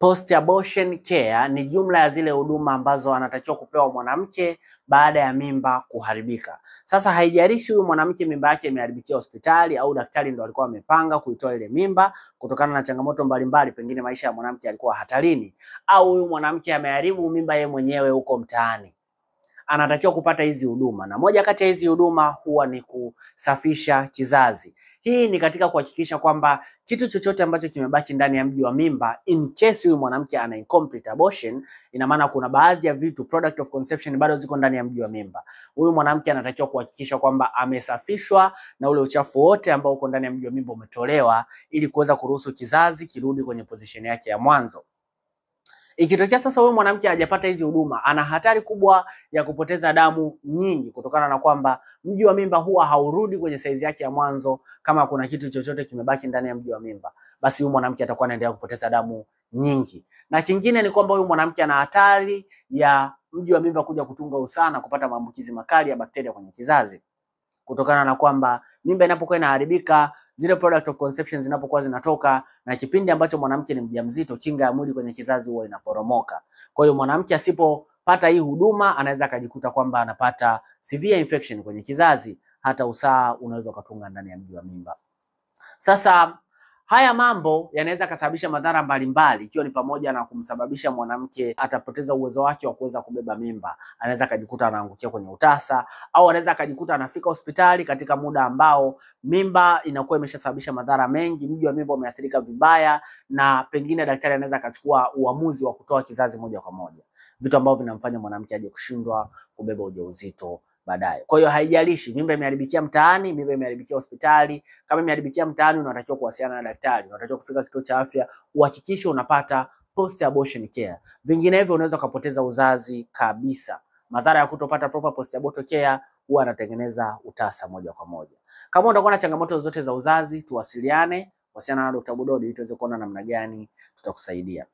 Post abortion care ni jumla ya zile huduma ambazo anatakiwa kupewa mwanamke baada ya mimba kuharibika. Sasa haijalishi huyu mwanamke mimba yake imeharibikia hospitali au daktari ndo alikuwa amepanga kuitoa ile mimba kutokana na changamoto mbalimbali, pengine maisha ya mwanamke yalikuwa hatarini, au huyu mwanamke ameharibu mimba yeye mwenyewe huko mtaani, anatakiwa kupata hizi huduma, na moja kati ya hizi huduma huwa ni kusafisha kizazi. Hii ni katika kuhakikisha kwamba kitu chochote ambacho kimebaki ndani ya mji wa mimba, in case huyu mwanamke ana incomplete abortion, ina maana kuna baadhi ya vitu product of conception bado ziko ndani ya mji wa mimba. Huyu mwanamke anatakiwa kuhakikisha kwamba amesafishwa na ule uchafu wote ambao uko ndani ya mji wa mimba umetolewa, ili kuweza kuruhusu kizazi kirudi kwenye position yake ya mwanzo. Ikitokea sasa huyu mwanamke hajapata hizi huduma, ana hatari kubwa ya kupoteza damu nyingi kutokana na kwamba mji wa mimba huwa haurudi kwenye saizi yake ya mwanzo. Kama kuna kitu chochote kimebaki ndani ya mji wa mimba, basi huyu mwanamke atakuwa anaendelea kupoteza damu nyingi. Na kingine ni kwamba huyu mwanamke ana hatari ya mji wa mimba kuja kutunga usaha na kupata maambukizi makali ya bakteria kwenye kizazi, kutokana na kwamba mimba inapokuwa inaharibika, zile product of conception zinapokuwa zinatoka, na kipindi ambacho mwanamke ni mjamzito, kinga ya mwili kwenye kizazi huwa inaporomoka. Kwa hiyo mwanamke asipopata hii huduma, anaweza akajikuta kwamba anapata severe infection kwenye kizazi, hata usaha unaweza ukatunga ndani ya mji wa mimba. Sasa haya mambo yanaweza kasababisha madhara mbalimbali, ikiwa ni pamoja na kumsababisha mwanamke atapoteza uwezo wake wa kuweza kubeba mimba. Anaweza akajikuta anaangukia kwenye utasa, au anaweza akajikuta anafika hospitali katika muda ambao mimba inakuwa imeshasababisha madhara mengi, mji wa mimba umeathirika vibaya, na pengine daktari anaweza akachukua uamuzi wa kutoa kizazi moja kwa moja, vitu ambavyo vinamfanya mwanamke aje kushindwa kubeba ujauzito baadaye. Kwa hiyo haijalishi mimba imeharibikia mtaani, mimba imeharibikia hospitali. Kama imeharibikia mtaani, unatakiwa kuwasiliana na daktari, unatakiwa kufika kituo cha afya, uhakikishe unapata post abortion care. Vinginevyo unaweza ukapoteza uzazi kabisa. Madhara ya kutopata proper post abortion care huwa anatengeneza utasa moja kwa moja. Kama utakuwa na changamoto zozote za uzazi, tuwasiliane, wasiliana na Dr. Budodi ili tuweze kuona namna gani tutakusaidia.